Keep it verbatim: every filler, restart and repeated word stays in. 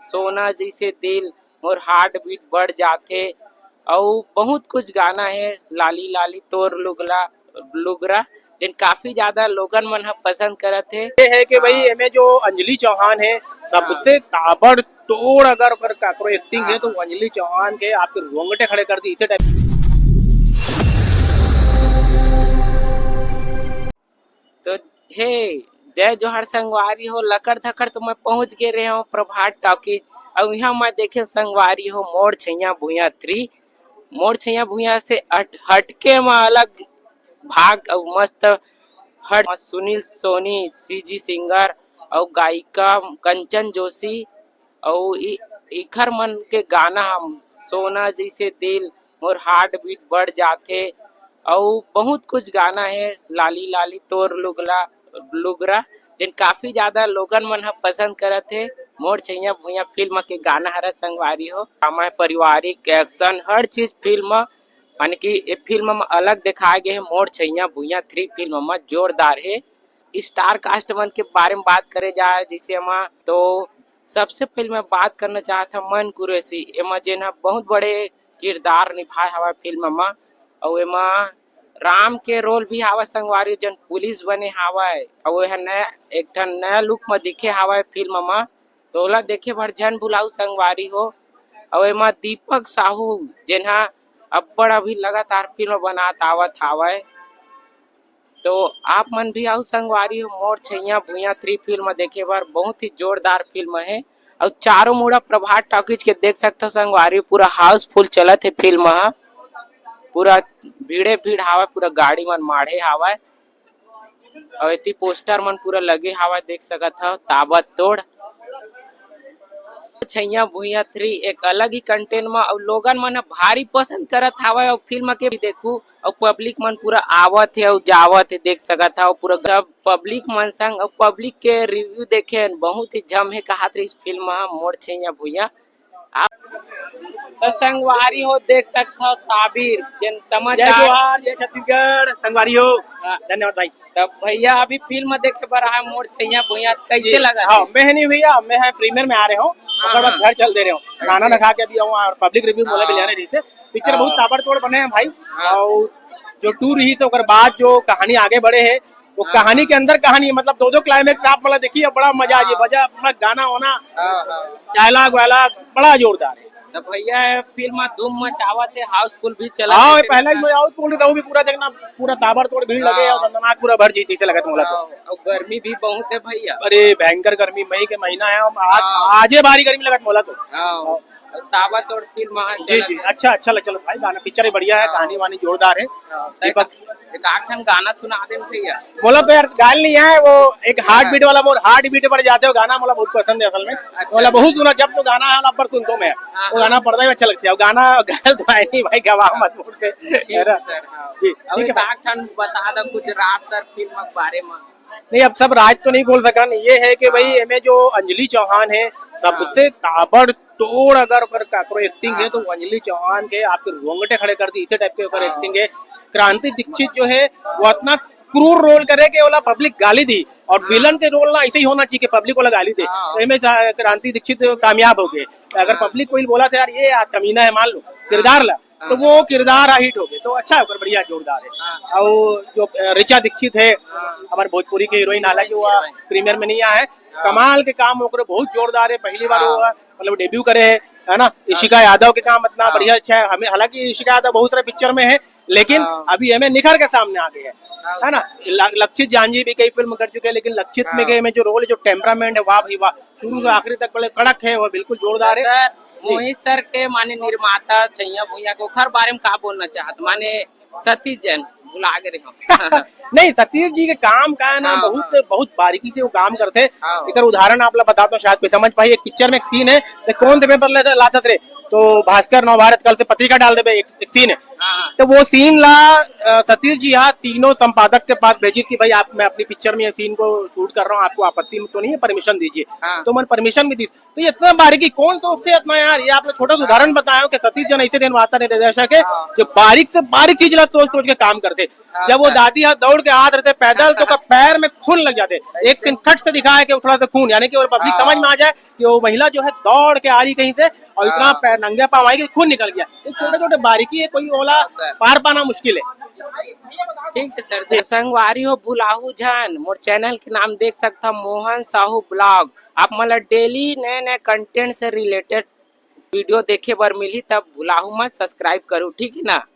सोना जैसे दिल, मोर हार्ट बीट बढ़ जाथे, अउ बहुत कुछ गाना हे, लाली लाली तोर लुगला लुगरा, जेन काफी ज्यादा लोगन मन ह पसंद करत हे। ये है कि भाई, हाँ। एमे जो अंजलि चौहान है, सबसे हाँ। ताबड़तोड़ अगर ओकर काकरो एक्टिंग है, हाँ। तो वो अंजलि चौहान के आपके रोंगटे खड़े कर दी, इतने टाइप। तो हे, जय जोहार संगवारी हो, लकर धकर तो मैं पहुंच गे रहे हूँ प्रभात टॉकीज। अब यहाँ मैं देखे संगवारी हो मोर छैया भुइया थ्री, मोर छैया भुइया से हट, हटके में अलग भाग अउ मस्त हट सुनील सोनी, सीजी सिंगर अउ गायिका कंचन जोशी अउ इ-, इखर मन के गाना हम सोना जैसे दिल, मोर हार्ट बीट बढ़ जाथे अउ बहुत कुछ गाना हे, लाली लाली तोर लुगला लुगरा, जेन काफी ज्यादा लोगन मन ह पसंद करत हे। मोर छैया भुइया फिल्म के गाना हरा संगवारी हो। ड्रामा हे, पारिवारिक, एक्शन, हर चीज फिल्म, यानी कि ये फिल्म म अलग दिखाए गए हे। मोर छैया भुइया थ्री फिल्म म जोरदार हे। स्टार कास्ट मन के बारे में बात करे जाए जैसे एमा, तो सबसे पहले मैं बात करना चाहत हूँ मन कुरैशी, एमा जेन ह बहुत बड़े किरदार निभाए हवय फिल्म म, अउ एमा राम के रोल भी हावय संगवारी, जेन पुलिस बने हावय, अउ एह नया, एक ठन नया लुक म दिखे हावय फिल्म म। तो ओला देखे बर झन भुलाऊ संगवारी हो। अउ एमा दीपक साहू, जेन ह अब्बड़ अभी लगातार फिल्म बनात आवत हावय, तो आप मन भी आओ संगवारी हो, मोर छैया भुइया थ्री फिल्म देखे बर। बहुत ही जोरदार फिल्म हे। अउ चारों मुड़ा प्रभात टॉकीज के देख सकथव संगवारी, पूरा हाउसफुल चलत हे फिल्म ह। पूरा भीड़े भीड़ हावय, पूरा गाड़ी मन माढ़े हावय। अउ एती पोस्टर मन पूरा लगे हावय, देख सकत हव, ताबड़तोड़। छैया भुइया थ्री एक अलग ही कंटेंट म अउ लोगन मन ह भारी पसंद करत हावय अउ फिल्म के भी देखू अउ पब्लिक मन पूरा आवत हे अउ जावत हे, देख सकत हव पूरा सब पब्लिक मन संग अउ पब्लिक के रिव्यू देखे हन, बहुत ही जम हे कहत रहिस फिल्म ह मोर छैया भुइया। आप त संगवारी हो देख सकत हव ताबीर जेन जय समाचार। जोहार, जय छत्तीसगढ़, संगवारी हो। हाँ। धन्यवाद भाई। तब भैया अभी फिल्म देखे बर आए मोर छैया भुइया, कैसे जी, लगा हाँ, फिल्म? मैं है नहीं भैया, मैं है प्रीमियर में आ रहे हूँ, हाँ, ओकर बाद हाँ। घर चल दे रहे हूँ। खाना ना खा के अभी आऊँ और पब्लिक रिव्यू मोला भी हाँ। लेने रही थे। पिक्चर बहुत हाँ। ताबड़तोड़ बने हैं भाई। हाँ। और जो टू रही थे ओकर बाद जो कहानी आगे बढ़े है, वो हाँ, कहानी हाँ। के अंदर कहानी, मतलब दो दो क्लाइमेक्स आप मतलब देखिए, बड़ा मजा आ जाए, हाँ। मजा अपना गाना वाना, हाँ, हाँ। डायलॉग वायलॉग बड़ा जोरदार है। तो भैया ये फिल्म धूम मचावत है, हाउसफुल भी चला हाँ, है। पहला ही मैं हाउसफुल था, वो भी पूरा देखना, पूरा ताबड़तोड़ भीड़ लगे हाँ। और खतरनाक पूरा भर जीती से लगत मोला तो। हाँ, और गर्मी भी बहुत है भैया। अरे भयंकर गर्मी, मई के महीना है, हम आज, हाँ। आजे भारी गर्मी लगत मोला तो। हाँ, और ताबड़तोड़ फिल्म हाँ जी, चलत जी, है। अच्छा, अच्छा लग, चलो भाई, गाना पिक्चर ही बढ़िया है, हाँ। कहानी वानी जोरदार है। हाँ, दीपक। एक आध ठन गाना सुना देन भैया। बोला तो यार, गाल नहीं है, वो एक हार्ट हाँ। बीट वाला, मोर हार्ट बीट बढ़ जाते हो गाना, मोला बहुत पसंद है असल में। अच्छा। बोला बहुत सुना, जब तो गाना है ना, पर सुनता हूँ मैं। हाँ, वो हाँ। गाना पड़ता ही अच्छा लगता है, वो गाना गाल तो है नहीं भाई, गवा मत बोलते, ठीक है ना? है सर, हाँ। जी, अब ठीक है एक भाई। आध ठन बता दो कुछ राज सर फिल्म के बारे में। नहीं, अब सब राज तो नहीं खोल सकन। ये है कि भाई, हाँ। एमे जो अंजलि चौहान है, सबसे हाँ। ताबड़तोड़ अगर ओकर काकरो एक्टिंग है, हाँ। तो वो अंजलि चौहान के आपके रोंगटे खड़े कर दी, इतने टाइप के ओकर हाँ। एक्टिंग है। क्रांति दीक्षित जो है, वो इतना क्रूर रोल करे कि ओला पब्लिक गाली दी, और हाँ। विलन के रोल ना ऐसे ही होना चाहिए कि पब्लिक ओला गाली दे। हाँ। तो एमे सा-, क्रांति दीक्षित कामयाब हो गए। अगर हाँ। पब्लिक कोई बोला था, "यार, ये यार कमीना है," मान लो, हाँ। किरदार ला, तो हाँ। वो किरदार हिट हो गए, तो अच्छा है ओकर, बढ़िया जोरदार है। हाँ। और जो, अ, ऋचा दीक्षित है, हाँ। हमारे भोजपुरी के हीरोइन, हालांकि वो हीरोइन। प्रीमियर में नहीं आया है, हाँ। कमाल के काम ओकरे बहुत जोरदार है, पहली बार हाँ। वो मतलब डेब्यू करे है, है ना? हाँ। इशिका यादव के काम इतना हाँ। बढ़िया अच्छा है। हमें, हालांकि इशिका यादव बहुत सारे पिक्चर में है, लेकिन हाँ। अभी हमें निखर के सामने आ गई है, हाँ। है ना? ल-, लक्षित जांजी भी कई फिल्म कर चुके हैं, लेकिन लक्षित में हाँ। के में जो रोल है, जो टेम्परामेंट है, वाह भाई वाह, शुरू से हम्म। आखिरी तक बड़े कड़क है, वो बिल्कुल जोरदार है। सर, जी। मोहित सर के माने निर्माता छैया भुइया के ओखर बारे में का बोलना चाहत, माने सतीश जैन भुला गए हम। नहीं, सतीश जी के काम का है ना, हाँ, बहुत, हाँ। बहुत बारीकी से वो काम करते। हाँ। एकर उदाहरण आप ला बताता हूँ, शायद कोई समझ पाई। एक पिक्चर में एक सीन है, तो कौन से पेपर लेते लाता रे, तो भास्कर नवभारत कल से पत्रिका डाल देबे, एक, एक सीन है। हाँ। तो वो सीन ला, अ, सतीश जी हा तीनों संपादक के पास भेजिस कि भाई, आप, मैं अपनी पिक्चर में ये सीन को शूट कर रहा हूँ, आपको आपत्ति तो नहीं है, परमिशन दीजिए। हाँ। तो मन परमिशन भी दीस। तो ये इतना बारीकी कौन सोचथे इतना यार? ये आपने छोटा सा उदाहरण बताया हो कि सतीश जन ऐसे निर्माता ने, निर्देशक है, हाँ। जो बारीक से बारीक चीज ला सोच सोच के काम करथे। हाँ, जब वो सर। दादी हा दौड़ के आत रहिथे पैदल, तो ओकर पैर में खून लग जाथे। एक सीन खट से दिखाया कि उथला से खून, यानी कि वो पब्लिक हाँ। समझ में आ जाए कि वो महिला जो है दौड़ के आ रही कहीं से और इतना हाँ। पैर, नंगे पाँव आई कि खून निकल गया। ये छोटे छोटे बारीकी है, कोई ओला हाँ, सर। पार पाना मुश्किल है। ठीक है सर, तो संगवारी हो, भुलाहू झन, मोर चैनल के नाम देख सकता, मोहन साहू ब्लॉग। आप मन ला डेली नए नए कंटेंट से रिलेटेड वीडियो देखे बर मिलही, तब भुलाहू मत, सब्सक्राइब करू, ठीक है ना?